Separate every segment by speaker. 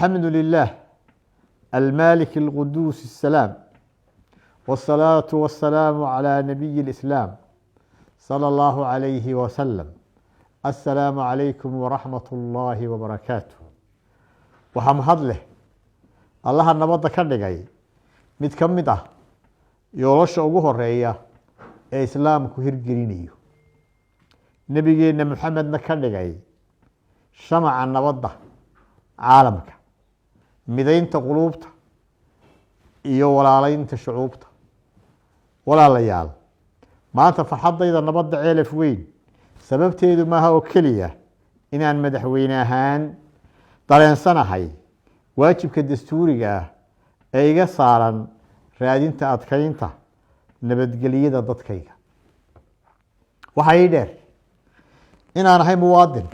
Speaker 1: Alxamdu lilah almalik alquduus asalaam, wالsalaatu wasalaamu calى nabiyi اlislaam, sala allahu calayhi wasalam. Assalaamu calaykum waraxmat ullaahi wabarakaatu. Waxaa mahad leh Allaha nabadda ka dhigay mid ka mid ah yoolasha ugu horeeya ee Islaamku hirgelinayo, Nebigeenna Maxamedna ka dhigay shamaca nabadda caalamka, midaynta quluubta iyo walaaleynta shucuubta. Walaalayaal, maanta farxaddayda nabadda Ceelaf Weyn sababteedu maaha oo keliya inaan madaxweyne ahaan dareensanahay waajibka dastuuriga ah ee iga saaran raadinta adkeynta nabadgelyada dadkayga. Waxaa ii dheer inaan ahay muwaadin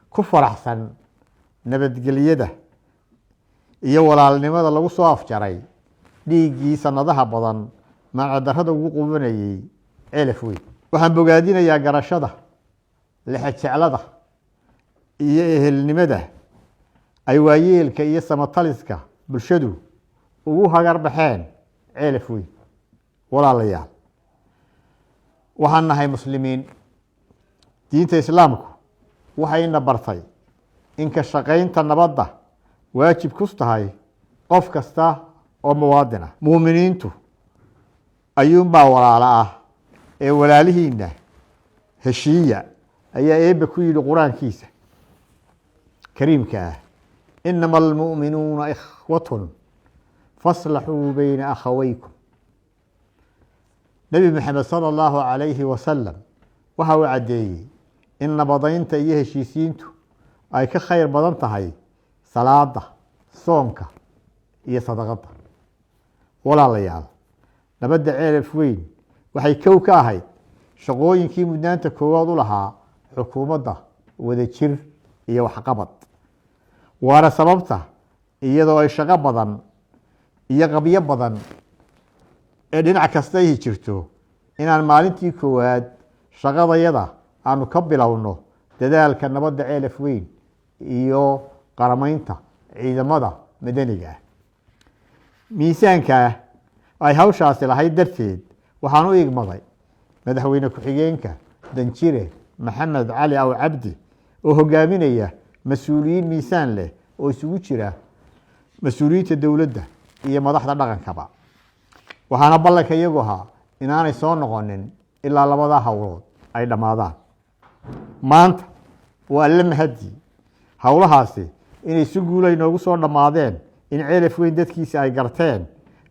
Speaker 1: ku faraxsan nabadgelyada iyo walaalnimada lagu soo afjaray dhiiggii sanadaha badan macadarrada ugu qubanayay Ceelaf Weyn. Waxaan bogaadinayaa garashada, lexejeclada iyo ehelnimada ay waayeelka iyo samataliska bulshadu ugu hagar baxeen Ceelaf Weyn. Walaalayaal, waxaan nahay Muslimiin. Diinta Islaamku waxayna bartay in ka shaqaynta nabadda waajib ku tahay qof kasta oo muwaadin ah. Muuminiintu ayuunbaa walaalo ah ee walaalihiina heshiiya, ayaa Eebbe ku yidhi Qur-aankiisa kariimka ah: "Inama almu'minuuna ikhwatun faslaxuu beyna akhawaykum." Nebi Maxamed sala allahu calayhi wasalam waxa uu caddeeyey in nabadaynta iyo heshiisiintu ay ka khayr badan tahay salaada, soonka iyo sadaqadda. Walaalayaal, nabadda Ceelaf Weyn waxay kow ka ahayd shaqooyinkii mudnaanta koowaad u lahaa xukuumadda Wadajir iyo Waxqabad. Waana sababta, iyadoo ay shaqo badan iyo qabyo badan ee dhinac kasta ay jirto, inaan maalintii koowaad shaqadayada aanu ka bilowno dadaalka nabadda Ceelaf Weyn iyo qaramaynta ciidamada madaniga ah. Miisaanka ay hawshaasi lahayd darteed, waxaan u igmaday madaxweyne ku-xigeenka, Danjire Maxamed Cali Aw Cabdi, oo hogaaminaya mas-uuliyiin miisaan leh oo isugu jira mas-uuliyiinta dowladda iyo madaxda dhaqankaba. Waxaana ballanka iyagu ahaa inaanay soo noqonin ilaa labadaa howlood ay dhammaadaan. Maanta waa Alle mahadii howlahaasi inay si guula inoogu soo dhammaadeen, in Ceelaf Weyn dadkiisa ay garteen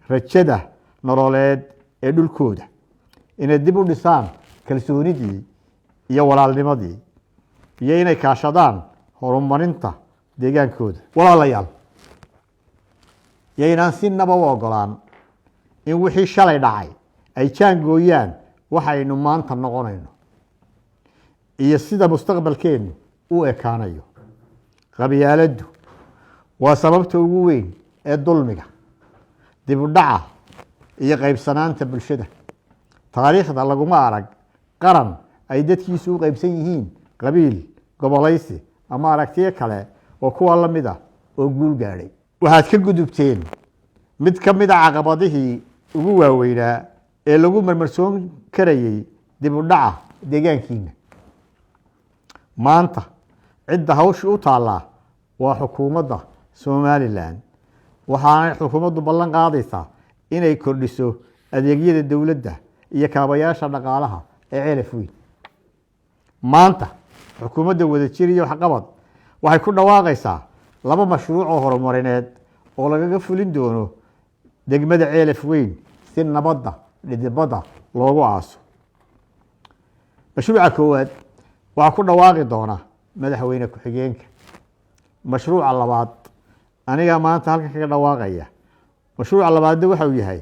Speaker 1: rajada nololeed ee dhulkooda, inay dib u dhisaan kalsoonidii iyo walaalnimadii, iyo inay kaashadaan horumarinta deegaankooda. Walaalayaal, yaynaan si naba u ogolaan in wixii shalay dhacay ay jaangooyaan waxaynu maanta noqonayno iyo sida mustaqbalkeennu u ekaanayo. Qabyaaladdu waa sababta ugu weyn ee dulmiga, dib u dhaca iyo qaybsanaanta bulshada. Taariikhda laguma arag qaran ay dadkiisu u qaybsan yihiin qabiil, gobolaysi ama aragtiyo kale oo kuwa la mid ah oo guul gaadhay. Waxaad ka gudubteen mid ka mid a caqabadihii ugu waaweynaa ee lagu marmarsoon karayey dib u dhaca deegaankiina. Maanta cidda hawshii u taallaa waa xukuumadda Somalilan, waxaanay xukuumaddu ballan qaadaysaa inay kordhiso adeegyada dowladda iyo kaabayaasha dhaqaalaha ee Ceelaf Weyn. Maanta xukuumadda Wadajir iyo Waxqabad waxay ku dhawaaqaysaa laba mashruuc oo horumarineed oo lagaga fulin doono degmada Ceelaf Weyn si nabadda dhidibada loogu aaso. Mashruuca koowaad waxaa ku dhawaaqi doona madaxweyne ku-xigeenka. Mashruuca labaad anigaa maanta halkan kaga dhawaaqaya. Mashruuca labaadna waxa uu yahay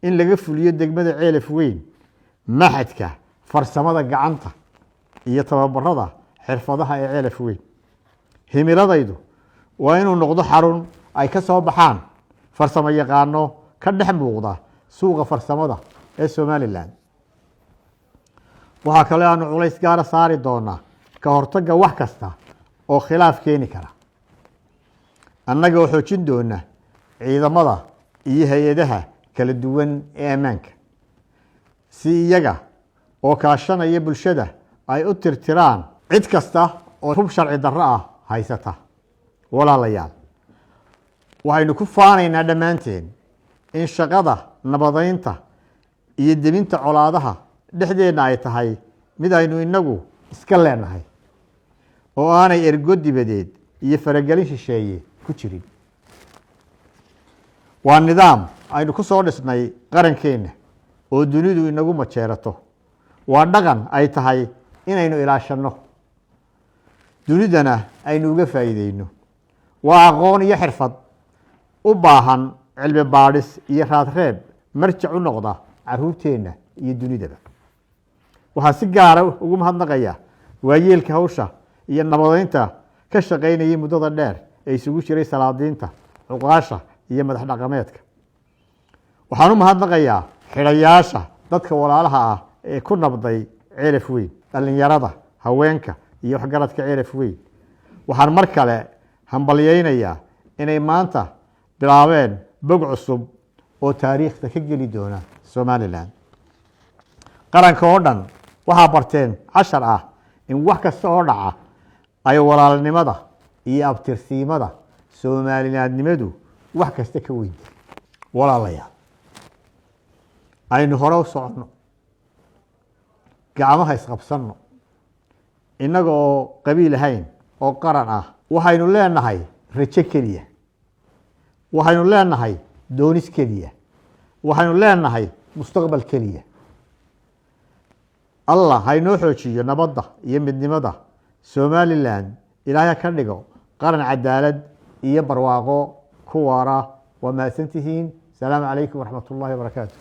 Speaker 1: in laga fuliyo degmada Ceelaf Weyn maxadka farsamada gacanta iyo tababarada xirfadaha ee Ceelaf Weyn. Himiladaydu waa inuu noqdo xarun ay ka soo baxaan farsamo yaqaano ka dhex muuqda suuqa farsamada ee Somalilan. Waxaa kaloo aanu culays gaara saari doonaa ka hortagga wax kasta oo khilaaf keeni kara. Annaga oo xoojin doona ciidamada iyo hay-adaha kala duwan ee ammaanka, si iyaga oo kaashanaya bulshada ay u tirtiraan cid kasta oo hub sharci darro ah haysata. Walaalayaal, waxaynu ku faanaynaa dhammaanteen in shaqada nabadeynta iyo deminta colaadaha dhexdeenna ay tahay mid aynu inagu iska leenahay oo aanay ergo dibadeed iyo faragelin shisheeye ku jirin. Waa nidaam aynu ku soo dhisnay qarankeenna oo dunidu inagu majeerato. Waa dhaqan ay tahay inaynu ilaashanno, dunidana aynu uga faa'iideyno. Waa aqoon iyo xirfad u baahan cilmi baadhis iyo raadreeb marjac u noqda caruurteenna iyo dunidaba. Waxaa si gaara ugu mahadnaqaya waayeelka hawsha iyo nabadeynta ka shaqaynayay muddada dheer ee isugu jiray salaadiinta, cuqaasha iyo madax dhaqameedka. Waxaan u mahadnaqayaa xidhayaasha dadka walaalaha ah ee ku nabday Ceelaf Weyn, dhallinyarada, haweenka iyo waxgaradka Ceelaf Weyn. Waxaan mar kale hambalyeynayaa inay maanta bilaabeen bog cusub oo taariikhda ka geli doona Somalilan. Qaranka oo dhan waxaa barteen cashar ah in wax kasta oo dhaca ay walaalnimada iyo abtirsiimada Soomalilaadnimadu wax kasta ka weynta. Walaalayaal, aynu hore u soconno, gacmaha isqabsanno, innaga oo qabiil ahayn oo qaran ah. Waxaynu leenahay rajo keliya, waxaynu leenahay doonis keliya, waxaynu leenahay mustaqbal keliya. Allah haynoo xoojiyo nabadda iyo midnimada Somalilan. Ilaahay ha ka dhigo qaran cadaalad iyo barwaaqo ku waara. Waa mahadsantihiin. Asalaamu calaykum waraxmat ullahi wabarakaatu.